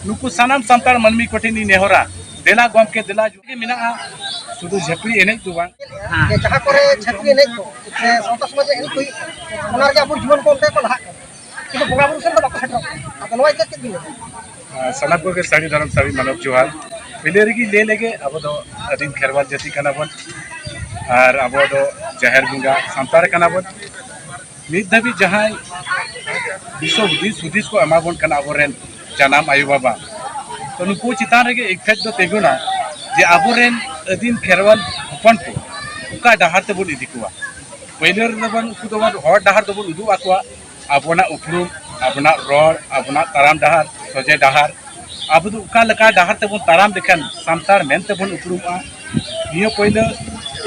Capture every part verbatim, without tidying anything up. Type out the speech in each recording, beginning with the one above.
ᱱᱩᱠᱩ ᱥᱟᱱᱟᱢ ᱥᱟᱱᱛᱟᱲ ᱢᱟᱹᱱᱢᱤ ᱠᱚᱴᱷᱮᱱ ᱤᱧ ᱱᱮᱦᱚᱨᱟ, ᱫᱮᱞᱟ ᱜᱚᱢᱠᱮ, ᱫᱮᱞᱟ ᱡᱩ-, ᱜᱮ ᱢᱮᱱᱟᱜᱼᱟ᱾ ᱥᱩᱫᱷᱩ ᱡᱷᱟᱹᱯᱲᱤ ᱮᱱᱮᱡ ᱫᱚ ᱵᱟᱝ᱾ ᱡᱮ ᱡᱟᱦᱟᱸ ᱠᱚᱨᱮ ᱪᱷᱟᱹᱯᱨᱤ ᱮᱱᱮᱡ ᱠᱚ, ᱥᱮ ᱥᱟᱶᱛᱟ ᱥᱚᱢᱟᱡᱽ ᱨᱮ ᱮᱱᱮᱡ ᱠᱚ ᱦᱩᱭᱩᱜ ᱠᱟᱱᱟ, ᱚᱱᱟ ᱨᱮᱜᱮ ᱟᱵᱚ ᱡᱩᱣᱟᱹᱱ ᱠᱚ ᱚᱱᱛᱮ ᱠᱚ ᱞᱟᱦᱟᱜ ᱠᱟᱱᱟ, ᱠᱤᱱᱛᱩ ᱵᱚᱸᱜᱟ ᱵᱩᱨᱩ ᱥᱮᱫ ᱫᱚ ᱵᱟᱠᱚ ᱥᱮᱴᱮᱨᱚᱜ ᱠᱟᱱᱟ᱾ ᱟᱫᱚ ᱱᱚᱣᱟ ᱤᱫᱤ ᱠᱟᱛᱮ ᱪᱮᱫ ᱵᱤᱱ ᱞᱟᱹᱭᱟ? ᱥᱟᱱᱟᱢ ᱠᱚᱜᱮ ᱥᱟᱹᱨᱤ ᱫᱷᱚᱨᱚᱢ ᱥᱟᱹᱨᱤ ᱢᱟᱱᱚᱛ ᱡᱚᱦᱟᱨ᱾ ᱯᱳᱭᱞᱳ ᱨᱮᱜᱮᱧ ᱞᱟᱹᱭ ᱞᱮᱜᱮ, ᱟᱵᱚ ᱫᱚ ᱟᱹᱫᱤᱢ ᱠᱷᱮᱨᱣᱟᱞ ᱡᱟᱹᱛᱤ ᱠᱟᱱᱟ ᱵᱚᱱ, ᱟᱨ ᱟᱵᱚ ᱫᱚ ᱡᱟᱦᱮᱨ ᱵᱚᱸᱜᱟ ᱥᱟᱱᱛᱟᱲ ᱠᱟᱱᱟ ᱵᱚᱱ᱾ ᱱᱤᱛ ᱫᱷᱟᱹᱵᱤᱡ ᱡᱟᱦᱟᱸᱭ ᱫᱤᱥ ᱦᱩᱫᱤᱥ, ᱦᱩᱫᱤᱥ ᱠᱚ ᱮᱢᱟ ᱵᱚᱱ ᱠᱟᱱᱟ ᱟᱵᱚᱨᱮᱱ ᱡᱟᱱᱟᱢ ᱟᱭᱳ ᱵᱟᱵᱟ, ᱛᱚ ᱱᱩᱠᱩ ᱪᱮᱛᱟᱱ ᱨᱮᱜᱮ effect ᱫᱚ ᱛᱤᱸᱜᱩᱱᱟ ᱡᱮ ᱟᱵᱚᱨᱮᱱ ᱟᱹᱫᱤᱢ ᱠᱷᱮᱨᱣᱟᱞ ᱦᱚᱯᱚᱱ ᱠᱚ ᱚᱠᱟ ᱰᱟᱦᱟᱨ ᱛᱮᱵᱚᱱ ᱤᱫᱤ ᱠᱚᱣᱟ᱾ ᱯᱳᱭᱞᱳ ᱨᱮᱫᱚ ᱵᱚᱱ, ᱩᱱᱠᱩ ᱫᱚᱵᱚᱱ ᱦᱚᱨ ᱰᱟᱦᱟᱨ ᱫᱚᱵᱚᱱ ᱩᱫᱩᱜ ᱟᱠᱚᱣᱟ, ᱟᱵᱚᱱᱟᱜ ᱩᱯᱨᱩᱢ, ᱟᱵᱚᱱᱟᱜ ᱨᱚᱲ, ᱟᱵᱚᱱᱟᱜ ᱛᱟᱲᱟᱢ ᱰᱟᱦᱟᱨ, ᱥᱚᱡᱷᱮ ᱰᱟᱦᱟᱨ, ᱟᱵᱚ ᱫᱚ ᱚᱠᱟ ᱞᱮᱠᱟ ᱰᱟᱦᱟᱨ ᱛᱮᱵᱚᱱ ᱛᱟᱲᱟᱢ ᱞᱮᱠᱷᱟᱱ ᱥᱟᱱᱛᱟᱲ ᱢᱮᱱᱛᱮ ᱵᱚᱱ ᱩᱯᱨᱩᱢᱚᱜᱼᱟ᱾ ᱱᱤᱭᱟᱹ ᱯᱳᱭᱞᱳ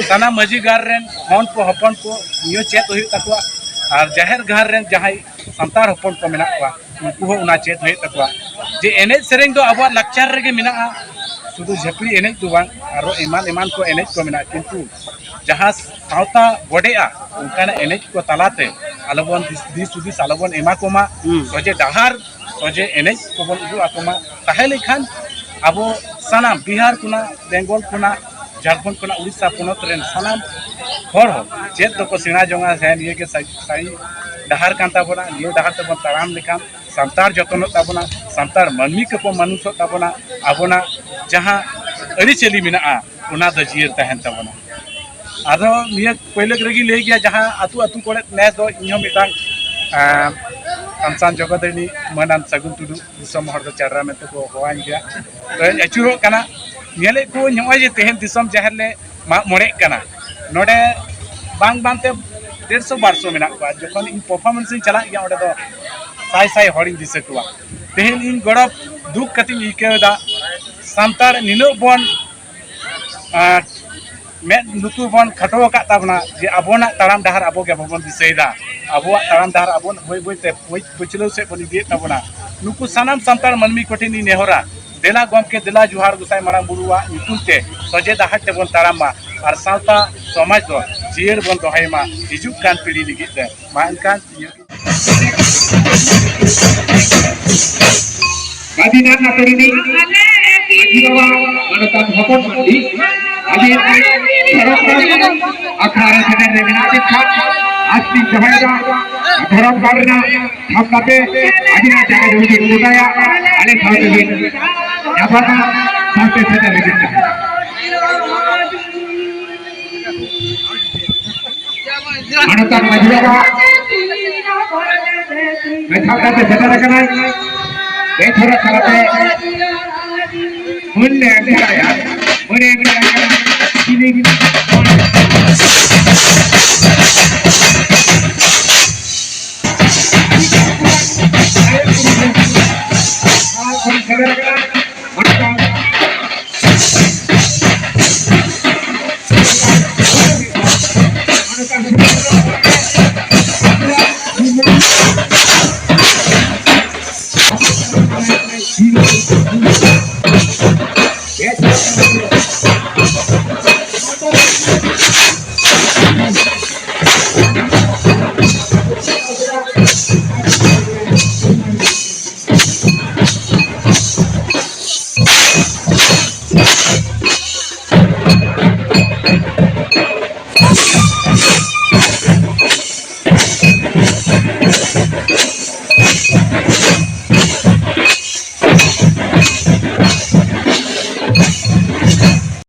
ᱥᱟᱱᱟᱢ ᱢᱟᱹᱡᱷᱤ ᱜᱟᱲ ᱨᱮᱱ ᱦᱚᱱ ᱠᱚ, ᱦᱚᱯᱚᱱ ᱠᱚ ᱱᱤᱭᱟᱹ ᱪᱮᱫ ᱦᱩᱭᱩᱜ ᱛᱟᱠᱚᱣᱟ, ᱟᱨ ᱡᱟᱦᱮᱨ ᱜᱟᱲ ᱨᱮᱱ ᱡᱟᱦᱟᱸᱭ ᱥᱟᱱᱛᱟᱲ ᱦᱚᱯᱚᱱ ᱠᱚ ᱢᱮᱱᱟᱜ ᱠᱚᱣᱟ, ᱩᱱᱠᱩ ᱦᱚᱸ ᱚᱱᱟ ᱪᱮᱫ ᱦᱩᱭᱩᱜ ᱛᱟᱠᱚᱣᱟ᱾ ᱡᱮ ᱮᱱᱮᱡ ᱥᱮᱨᱮᱧ ᱫᱚ ᱟᱵᱚᱣᱟᱜ ᱞᱟᱠᱪᱟᱨ ᱨᱮᱜᱮ ᱢᱮᱱᱟᱜᱼᱟ, ᱥᱩᱫᱷᱩ ᱡᱷᱟᱹᱯᱲᱤ ᱮᱱᱮᱡ ᱫᱚ ᱵᱟᱝ, ᱟᱨᱚ ᱮᱢᱟᱱ ᱮᱢᱟᱱ ᱠᱚ ᱮᱱᱮᱡ ᱠᱚ ᱢᱮᱱᱟᱜᱼᱟ, ᱠᱤᱱᱛᱩ ᱡᱟᱦᱟᱸ ᱥᱟᱶᱛᱟ ᱵᱚᱰᱮᱜᱼᱟ, ᱚᱱᱠᱟᱱᱟᱜ ᱮᱱᱮᱡ ᱠᱚ ᱛᱟᱞᱟᱛᱮ ᱟᱞᱚᱵᱚᱱ ᱫᱤᱥ, ᱫᱤᱥ ᱦᱩᱫᱤᱥ ᱟᱞᱚᱵᱚᱱ ᱮᱢᱟ ᱠᱚᱢᱟ᱾ ᱦᱩᱸ᱾ ᱥᱚᱡᱷᱮ ᱰᱟᱦᱟᱨ, ᱥᱚᱡᱷᱮ ᱮᱱᱮᱡ ᱠᱚᱵᱚᱱ ᱩᱫᱩᱜ ᱟᱠᱚ ᱢᱟ᱾ ᱛᱟᱦᱮᱸ ᱞᱮᱱᱠᱷᱟᱱ ᱟᱵᱚ ᱥᱟᱱᱟᱢ ᱵᱤᱦᱟᱨ ᱠᱷᱚᱱᱟᱜ, ᱵᱮᱝᱜᱚᱞ ᱠᱷᱚᱱᱟᱜ, ᱡᱷᱟᱲᱠᱷᱚᱸᱰ ᱠᱷᱚᱱᱟᱜ, ᱩᱲᱤᱥᱥᱟ ᱯᱚᱱᱚᱛ ᱨᱮᱱ ᱥᱟᱱᱟᱢ ᱦᱚᱲ ᱦᱚᱸ ᱪᱮᱫ ᱫᱚᱠᱚ ᱥᱮᱬᱟ ᱡᱚᱝᱟ᱾ ᱦᱮᱸ, ᱱᱤᱭᱟᱹ ᱜᱮ ᱥᱟᱹᱦᱤ, ᱥᱟᱹᱦᱤ ᱰᱟᱦᱟᱨ ᱠᱟᱱ ᱛᱟᱵᱚᱱᱟ᱾ ᱱᱤᱭᱟᱹ ᱰᱟᱦᱟᱨ ᱛᱮᱵᱚᱱ ᱛᱟᱲᱟᱢ ᱞᱮᱠᱷᱟᱱ ᱥᱟᱱᱛᱟᱲ ᱡᱚᱛᱚᱱᱚᱜ ᱛᱟᱵᱚᱱᱟ, ᱥᱟᱱᱛᱟᱲ ᱢᱟᱹᱱᱢᱤ ᱠᱚᱠᱚ ᱢᱟᱹᱱᱩᱥᱚᱜ ᱛᱟᱵᱚᱱᱟ, ᱟᱵᱚᱱᱟᱜ ᱡᱟᱦᱟᱸ ᱟᱹᱨᱤᱪᱟᱹᱞᱤ ᱢᱮᱱᱟᱜᱼᱟ, ᱚᱱᱟ ᱫᱚ ᱡᱤᱭᱟᱹᱲ ᱛᱟᱦᱮᱱ ᱛᱟᱵᱚᱱᱟ᱾ ᱟᱫᱚ ᱱᱤᱭᱟᱹ ᱯᱳᱭᱞᱳ ᱨᱮᱜᱮᱧ ᱞᱟᱹᱭ ᱜᱮᱭᱟ, ᱡᱟᱦᱟᱸ ᱟᱹᱛᱩ ᱟᱹᱛᱩ ᱠᱚᱨᱮ ᱱᱮᱥ ᱫᱚ ᱤᱧᱦᱚᱸ ᱢᱤᱫᱴᱟᱝ, ᱟᱸ, ᱠᱟᱢᱥᱟᱱ ᱡᱚᱜᱚᱫᱟᱹᱱᱤ ᱢᱟᱹᱱᱟᱱ ᱥᱟᱹᱜᱩᱱ ᱴᱩᱰᱩ, ᱫᱤᱥᱚᱢ ᱦᱚᱲ ᱫᱚ ᱪᱟᱰᱨᱟ ᱢᱮᱱᱛᱮ ᱠᱚ ᱦᱚᱦᱚᱣᱟᱹᱧ ᱜᱮᱭᱟ, ᱛᱚᱧ ᱟᱹᱪᱩᱨᱚᱜ ᱠᱟᱱᱟ᱾ ᱧᱮᱞᱮᱫ ᱠᱚᱣᱟᱧ ᱱᱚᱜᱼᱚᱭ ᱡᱮ ᱛᱮᱦᱮᱧ ᱫᱤᱥᱚᱢ ᱡᱟᱦᱮᱨ ᱞᱮ ᱢᱟᱜ ᱢᱚᱬᱮᱜ ᱠᱟᱱᱟ, ᱱᱚᱰᱮ ᱵᱟᱝ ᱵᱟᱝᱛᱮ ᱰᱮᱲᱥᱚ ᱵᱟᱨᱥᱚ ᱢᱮᱱᱟᱜ ᱠᱚᱣᱟ᱾ ᱡᱚᱠᱷᱚᱱ ᱤᱧ performance ᱤᱧ ᱪᱟᱞᱟᱜ ᱜᱮᱭᱟ, ᱚᱸᱰᱮ ᱫᱚ ᱥᱟᱭ ᱥᱟᱭ ᱦᱚᱲᱤᱧ ᱫᱤᱥᱟᱹ ᱠᱚᱣᱟ᱾ ᱛᱮᱦᱮᱧ ᱤᱧ ᱜᱚᱨᱚᱵᱽ ᱫᱩᱠ ᱠᱟᱛᱮᱧ ᱟᱹᱭᱠᱟᱹᱣ ᱮᱫᱟ, ᱥᱟᱱᱛᱟᱲ ᱱᱤᱱᱟᱹᱜ ᱵᱚᱱ, ᱟᱸ, ᱢᱮᱫ ᱞᱩᱛᱩᱨ ᱵᱚᱱ ᱠᱷᱟᱴᱚ ᱟᱠᱟᱫ ᱛᱟᱵᱚᱱᱟ ᱡᱮ ᱟᱵᱚᱱᱟᱜ ᱛᱟᱲᱟᱢ ᱰᱟᱦᱟᱨ ᱟᱵᱚ ᱜᱮ ᱵᱟᱵᱚᱱ ᱫᱤᱥᱟᱹᱭᱮᱫᱟ, ᱟᱵᱚᱣᱟᱜ ᱛᱟᱲᱟᱢ ᱰᱟᱦᱟᱨ ᱟᱵᱚ ᱵᱟᱹᱭ ᱵᱟᱹᱭᱛᱮ ᱯᱟᱹᱪ-, ᱯᱟᱹᱪᱷᱞᱟᱹᱣ ᱥᱮᱫ ᱵᱚᱱ ᱤᱫᱤᱭᱮᱫ ᱛᱟᱵᱚᱱᱟ᱾ ᱱᱩᱠᱩ ᱥᱟᱱᱟᱢ ᱥᱟᱱᱛᱟᱲ ᱢᱟᱹᱱᱢᱤ ᱠᱚᱴᱷᱮᱱ ᱤᱧ ᱱᱮᱦᱚᱨᱟ, ᱫᱮᱞᱟ ᱜᱚᱢᱠᱮ, ᱫᱮᱞᱟ ᱡᱚᱦᱟᱨ ᱜᱚᱸᱥᱟᱭ ᱢᱟᱨᱟᱝ ᱵᱩᱨᱩᱣᱟᱜ ᱧᱩᱛᱩᱢ ᱛᱮ ᱥᱚᱡᱷᱮ ᱰᱟᱦᱟᱨ ᱛᱮᱵᱚᱱ ᱛᱟᱲᱟᱢ ᱢᱟ ᱟᱨ ᱥᱟᱶᱛᱟ ᱥᱚᱢᱟᱡᱽ ᱫᱚ ᱡᱤᱭᱟᱹᱲ ᱵᱚᱱ ᱫᱚᱦᱚᱭ ᱢᱟ ᱦᱤᱡᱩᱜ ᱠᱟᱱ ᱯᱤᱲᱦᱤ ᱞᱟᱹᱜᱤᱫ ᱛᱮ᱾ ᱢᱟ ᱮᱱᱠᱷᱟᱱ ᱵᱟᱹᱫᱤᱱᱟᱛᱷ ᱟᱛᱳ ᱨᱤᱱᱤᱡ ᱢᱟᱹᱡᱷᱤ ᱵᱟᱵᱟ ᱢᱟᱱᱚᱛᱟᱱ ᱦᱚᱯᱚᱱ ᱢᱟᱹᱱᱰᱤ ᱟᱹᱰᱤ ᱥᱚᱨᱚᱥ ᱟᱠᱷᱲᱟ ᱨᱮ ᱥᱮᱴᱮᱨ ᱨᱮ ᱢᱮᱱᱟᱜ ᱵᱤᱱ ᱠᱷᱟᱱ ᱟᱥ ᱞᱤᱧ ᱫᱚᱦᱚᱭᱮᱫᱟ᱾ ᱫᱷᱚᱨᱚᱢ ᱜᱟᱲ ᱨᱮᱱᱟᱜ ᱛᱷᱟᱯᱱᱟ ᱛᱮ ᱟᱹᱵᱤᱱᱟᱜ ᱡᱟᱭᱜᱟ ᱨᱮ ᱵᱤᱱ ᱜᱚᱴᱟᱭᱟ, ᱟᱞᱮ ᱥᱟᱶᱛᱮ ᱵᱤᱱ ᱧᱟᱯᱟᱢᱟ, ᱥᱟᱶᱛᱮ ᱥᱮᱴᱮᱨ ᱦᱤᱡᱩᱜ ᱠᱟᱱᱟ᱾ ᱢᱟᱱᱚᱛᱟᱱ ᱢᱟᱹᱡᱷᱤ ᱵᱟᱵᱟ ᱢᱮᱥᱟ ᱠᱟᱛᱮ ᱥᱮᱴᱮᱨ ᱟᱠᱟᱱᱟᱭ᱾ ᱵᱮᱥ ᱦᱚᱨᱟ ᱛᱟᱞᱟᱛᱮ ᱢᱟᱹᱱ ᱞᱮ ᱮᱢ ᱫᱟᱲᱮᱭᱟᱜᱼᱟ᱾ ᱢᱟᱹᱱ ᱮᱢ ᱫᱟᱲᱮᱭᱟᱜᱼᱟ᱾ ᱥᱮᱴᱮᱨ ᱟᱠᱟᱱᱟ᱾